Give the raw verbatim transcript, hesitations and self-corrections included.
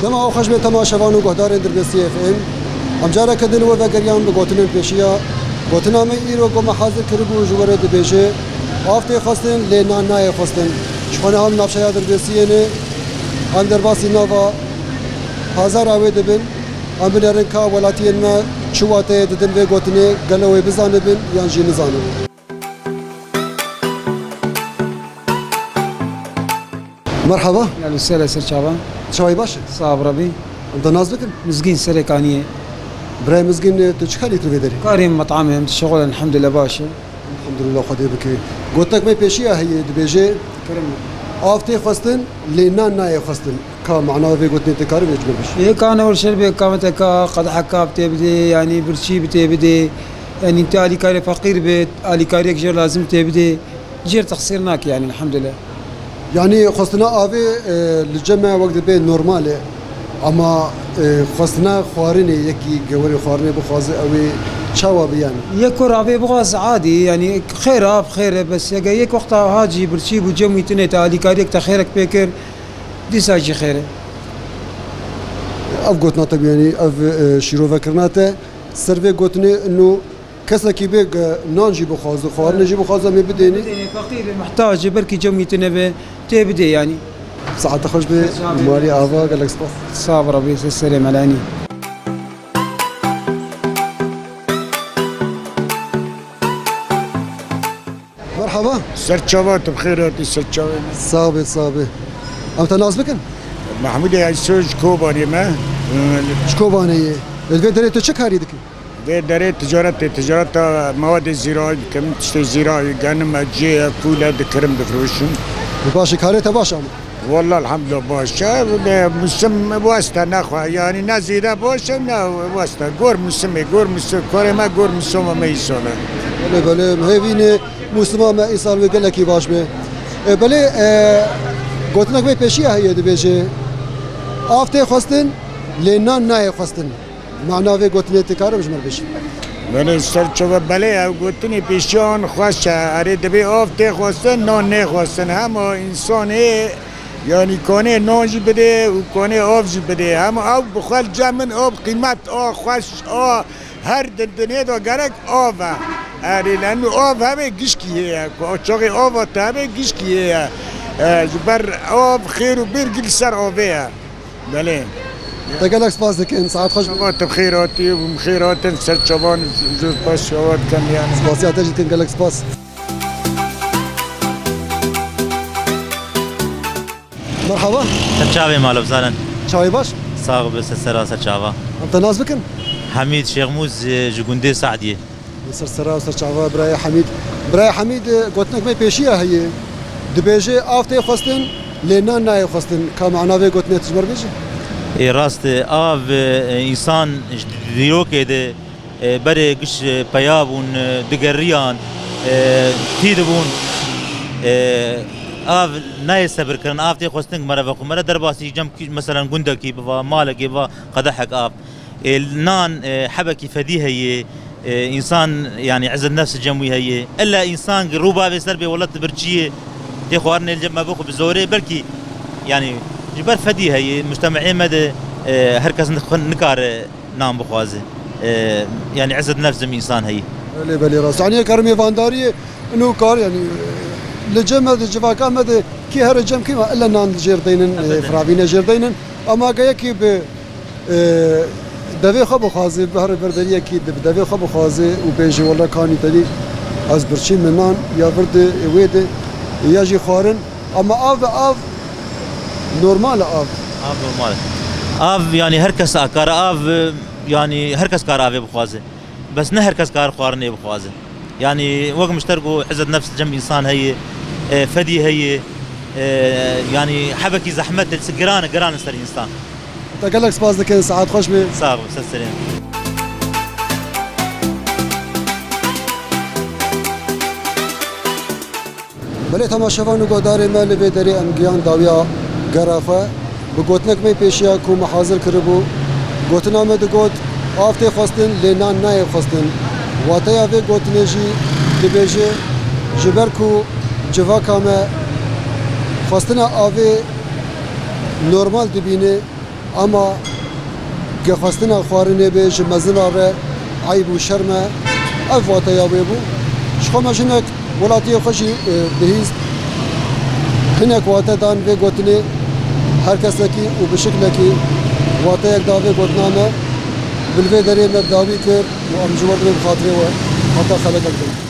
Dema xweş be temaşevan û guhdarên Dirbêsiyê F M. Em careke din we vegeriyan bi gotinên pêşiya. Gotina me îro ku me hazir kiribû ji we re dibêje, av tê xwestin, lê nan nayê xwestin. Ji xwe niha em navçeya Dirbêsiyê ne. Em derbasî nava pazara wê dibin. Em binêrin ka welatiyên me çi wateyê didin vê gotinê, gelo wê bizanibin yan jî nizanibin. Merhaba. Gel, ser, ser çava. Çavayî baş e? Sağ ol Rabbi. Em te nas bikin? Mizgîn Serêkaniyê. Birayê Mizgîn, tu çi karî tu vê derê? Karê metamê, em şixul, elhamdülillah, baş e. Elhamdülillah, Xwedê bike. Gotinek me pêşiya heye, dibêje, Kerem. Av tê xwestin, lê nan nayê xwestin. Ka mana vê gotinê tê karî vê ji me bêjî? Ê ka ne wir şer bê, ka me te ka qedehek av tê bidê, yanî birçî bi tê bidê. Yanî tê alîkarê feqîr bê, alîkariyek jê lazim tê bidê. Jêr texsîr nake, yanî, elhamdülillah. Yanî xwestina avê, e, li cem me wek dibê normal e. Ama, e, xwestina xwarinê, yekî gewerê xwarinê bixwaze, ew ê çawa bi yanî? Yek kur avê bixwaze adî, yanî xêr av, xêr e, bes yeke yek wexta ha jî birçî bû cem wî tune te alîkariyek te xêrek pê kir, dîsa jî xêr e. Ev gotina te bû, yanî ev, e, şîrovekirina te ser vê gotinê ino kesekî bê ge-, nan jî bixwaze, xwarinê jî bixwaze, em ê bidênê. Bidênê, feqîr e, muhtac e, belkî cem wî tune be, tê bidê yanî. Saete xweş be, marî ava, gelek spas. Sağ ol Rabbi, ser serê me, lanî. Merhaba. Ser çava, tu bi xêr hatî, ser çavê me. Sağ be, sağ be. Em te nas bikin? Mehmûdê Eyso ji Kobanê me. Ji Kobanê yê. Li vê derê tu çi karî dikî? Vê derê ticaret tê, ticareta mewedê zîrayî dikim, tiştê zîrayî, genim e, cê ye, fûl e, dikirim, difiroşim. Baş e, karê te baş ama. Walla elhamdülillah baş e. Vê musim weste nexwe, yanî ne zêde baş e, ne weste. Gor musimê, gor musim, karê me gor musim me îsal e. Belê, belê, hêvî ne musima me îsal wê gelekî baş be. E, belê, e, gotinek wê pêşiya heye dibêje, av tê xwestin, lê nan nayê xwestin. Mana vê gotinê tu karim ji me re bêjî? Belê, ser çava, belê, ew gotinê pêşiyan xweş e. Erê, divê av tê xwestin, nan nêxwestin. Hema însanê, yanî kanê nan jî bidê û kanê av jî bidê. Hema ew bi xwe li cem min av qîmet a xweş a her di dinyê de gerek av e. Erê, leno av hebe gişkî heye. Ku çaxê ava te hebe gişkî heye. E, ji ber av xêr û bêrgî li ser avê ye. Belê. Te gelek spas dikin, saet xweş be. Çava, tu bi xêr hatî û bi xêr hatin ser çavan, zor baş çava dikin yani. Spasiya te jî dikin, gelek spas. Merhaba. Ser çavê, malbzaran. Çavê baş? Sax be, ser sera, ser çava. Em te nas bikin? Hemîd Şêxmûz, e, ji gundê Sadiyê. Ser sera, ser çava birayê Hemîd. Birayê Hemîd, e, gotinek me pêşiya heye. Dibêje, av tê xwestin, lê nan nayê xwestin. Ka mana vê gotinê tu ji me re bêjî? Ê, rast e, av, e, însan ji dîrokê de, e, berê giş, e, peya bûn, e, digeriyan, e, tî dibûn. E, av nayê sebirkirin, av tê xwestin, mere vexwe, mere derbasî cem kî-, meselen gundekî biva, malekî biva, qedehek av. E, nan, e, hebekî fedî heye, e, însan, yanî, izzet nefs cem wî heye. Ella însan rû bavê ser bê, welat birçiyê, tê xwarinê li cem me bixwe bi zorê, belkî, yanî, ji ber fedî heye, mujtemehê me de, e, her kes nix-, nikare nan bixwaze. E, yanî, izzet nefs cem însan heye. Belê, belê, rast. Yanî, kar mêvandariyê, ino kar, yanî, li cem me de, civaka me de, kî here cem kî me, ella nan jêr deynin, e, Elbette. Firavîne jêr deynin. Ama ge yekî bi Ee, devê xwe bixwaze, bi herê berberiyekî di devê xwe bixwaze û bêje, wela kanî tenî ez birçî min nan ya vir di wê de ya jî xwarin, ama av, av normal e, av. Av normal. Av, yanî her kes a kare av, yanî her kes kare avê bixwaze. Bes ne her kes kare xwarinê bixwaze. Yanî wek min ji te re got, izzet nefs cem însan heye, e, fedî heye, e, yanî hebekî zehmet e, giran e, giran e ser însan. Te gelek spas dikin, saet xweş be. Sağ ol, ser serê. Belê temaşevan û guhdarê me, li vê derê em gihan dawiya gera xwe. Bi gotinek me pêşiya ku me hazir kiribû. Gotina me digot, av tê xwestin, lê nan nayê xwestin. Wateya vê gotinê jî dibêje, ji ber ku civaka me xwestina avê normal dibîne, Ama gexwestina xwarinê bê ji mezina re eyb û şerm e. Ev wateya wê bû. Ji xwe me jinek welatiyê xwe jî, e, bihîst. Hinek wate dan vê gotinê, her kesekî û bi şiklekî wateyek da vê gotina me. Bi li vê derê me bi dawî kir û em ji we re bi xatirê we heta xelekek din.